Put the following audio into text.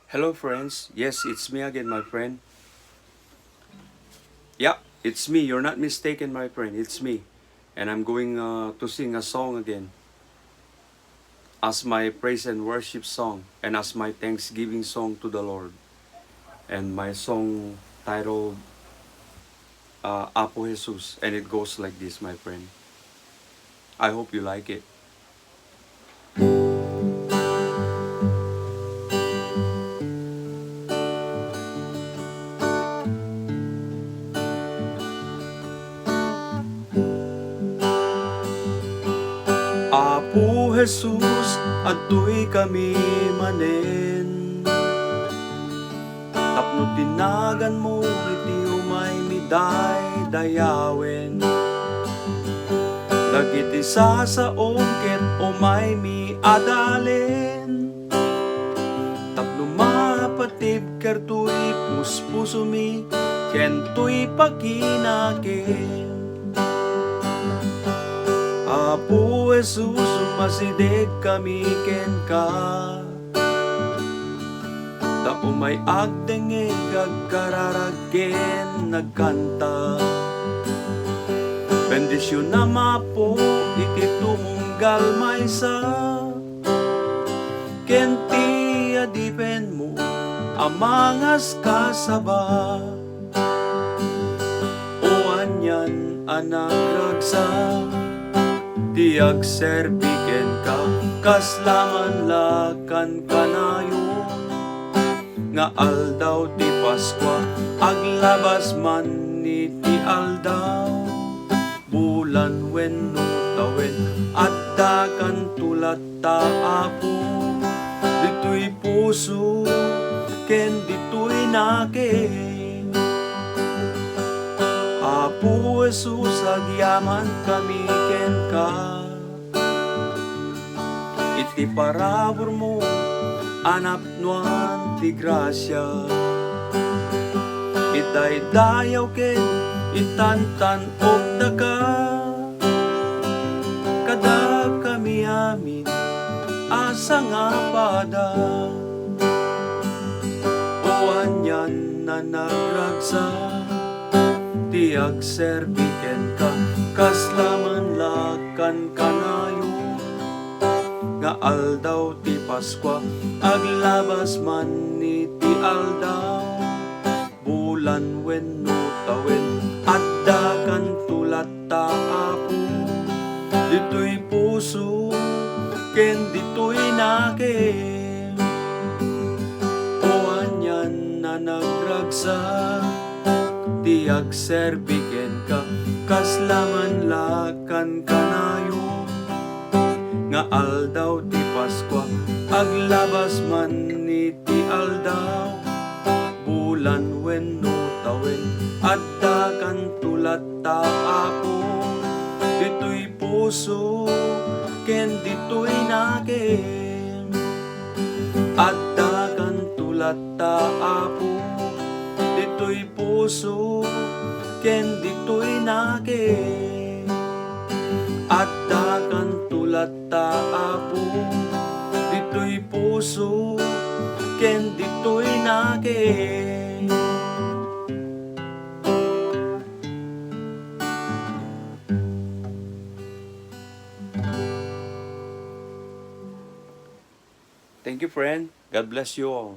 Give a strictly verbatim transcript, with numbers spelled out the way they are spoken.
Hello, friends. Yes, it's me again, my friend. Yeah, it's me. You're not mistaken, my friend. It's me. And I'm going, uh, to sing a song again as my praise and worship song and as my thanksgiving song to the Lord. And my song titled, uh, Apo Jesus. And it goes like this, my friend. I hope you like it. Apo Jesus, adtoy kami manen. Tapno ti naganmo iti umaymi daydayawen. Dagiti sasaom ket umaymi adalen. Tapno mapatibker toy puspusomi ken toy pakinakem. Apo Jesus, umasideg kami kenka. Ta umay agdengngeg, agkararag ken nagkanta. Bendisionam, Apo, iti tumunggal maysa ken ti adipenmo a mangaskasaba. O anian a nagragsak ti agserbi kenka, kasla man la kankanayon nga aldaw ti Paskua, aglabas man iti aldaw, bulan wenno tawen, addakanto latta, Apo, ditoy puso ken ditoy nakem. Apo Jesus, agyamankami kenka. Iti paraburmo a napnoan ti grasia, idaydayaw ken itantan-ok daka kadakami amin a sangapada. O anian a nagragsak ti agserbi kenka, kasla man la kankanayon nga aldaw ti Paskua, aglabas man iti aldaw, bulan wenno tawen, addakanto latta, Apo, ditoy puso ken ditoy nakem. O anian a nagragsak ti agserbi kenka, kasla man la kankanayon nga aldaw ti Paskua, aglabas man iti aldaw, bulan wenno tawen, addakanto latta, Apo, ditoy puso ken ditoy nakem. Addakanto latta, Apo, ditoy puso ken ditoy nakem. Addakanto latta, Apo, ditoy puso ken ditoy nakem. Thank you, friend. God bless you all.